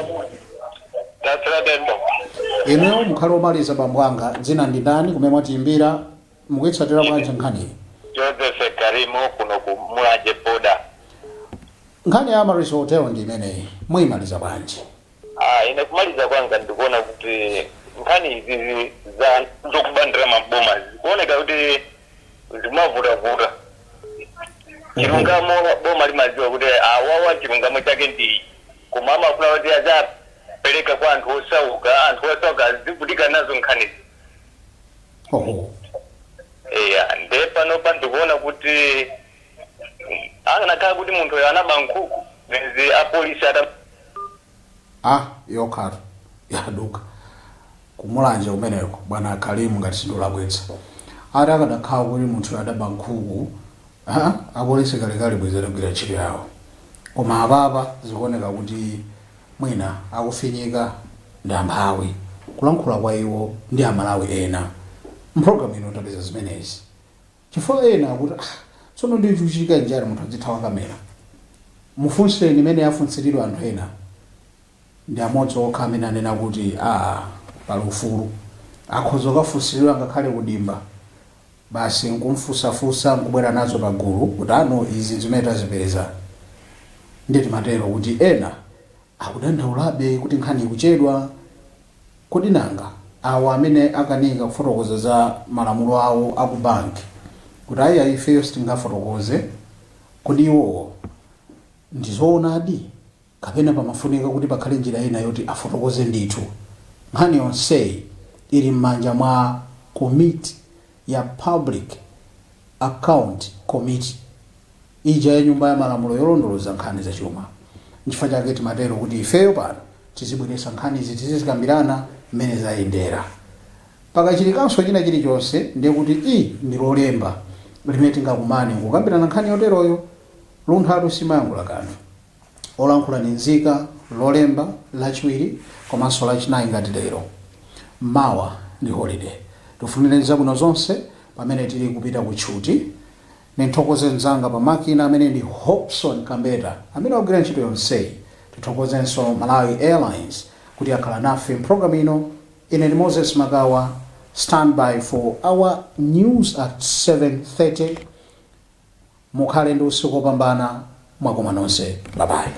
Taswera bembo. Inuyo mukhale omaliza, bambo anga. Dzina ndi ndani, kumene mwatiyimbira, mukuyitsatira bwanji nkhaniyi? Joseph Karimu, kuno ku Mulanje boda. Nkhani ya Amaryllis Hotel ndi imeneyi, muyimaliza bwanji? Ah, ine kumaliza kwanga ndikuona kuti nkhani izizi za zokuba ndalama mboma zikuoneka kuti zimavutavuta. Chilungamo boma limadziwa kuti awawa chilungamo chake ndi, koma amafuna kuti azapereka kwa anthu osauka, anthu osauka azivutika nazo nkhanizi. Eya, nde panopa ndikuona kuti akanakhala kuti munthu anaba nkhuku, bwenzi apolisi ata Ah, yokhatu yaduka kuMulanje kumeneko. Bwana Kalimu, ngati sindolakwitsa, ati akadakhala kuti munthu adaba nkhuku, ah, apolisi kalekale bwezi atagwira ntchito yawo. Koma apapa zikuoneka kuti mwina akufinyika ndi amphawi, kulankhula kwa iwo ndi Amalawi ena mpulogalamu ino tapeza zimenezi, chifukwa ena akuti, ah, tsono ndi chikuchitika njani munthu adzithawa kamera? Mufunsireni imene afunsiridwa anthu ena, ndi amodzi okha amene anena kuti aa, pali ufulu, akhoza kukafunsiridwa ngakhale kudimba basi, nkumfunsafunsa, nkubwera nazo pagulu kuti ano izi zimene tazipeza. Ndi timatero kuti ena akudandaulabe kuti nkhani ikuchedwa. Kodi nanga awa amene akanika kufotokoza za malamulo awo aku banki kuti ayi, ifeyo sitingafotokoze, kodi iwowo ndizoonadi kapena pamafunika kuti pakhale njira ina yoti afotokoze ndithu? Nkhani yonseyi ili m'manja mwa komiti ya Public Account Committee ija ya Nyumba ya Malamulo yolondoloza nkhani zachuma. Nchifukwa chake timatero kuti ifeyo pano tizibweretsa nkhanizi, tizizikambirana mmene zayendera. Pakachitikanso china chilichonse, ndiye kuti i ndi lolemba limene tingakumane nkukambirana nkhani yoteroyo. Lunthatu simayankhula kanthu, olankhula ndi nzika. Lolemba, Lachiwiri komanso Lachinayi ngati lero. Mawa ndi holiday. Tifunire zabwino zonse pamene tili kupita ku tchuti. Nithokoze mzanga pa makina amene ndi Hobson Kambeta amene wagwira ntchito yonseyi. Tithokozenso Malawi Airlines kuti akhala nafe mpulogalamu ino. Ine ndi Moses Makawa. Stand by for our news at 7:30. Mukhale ndi usiku wopambana. Mwakoma nonse, bye bye.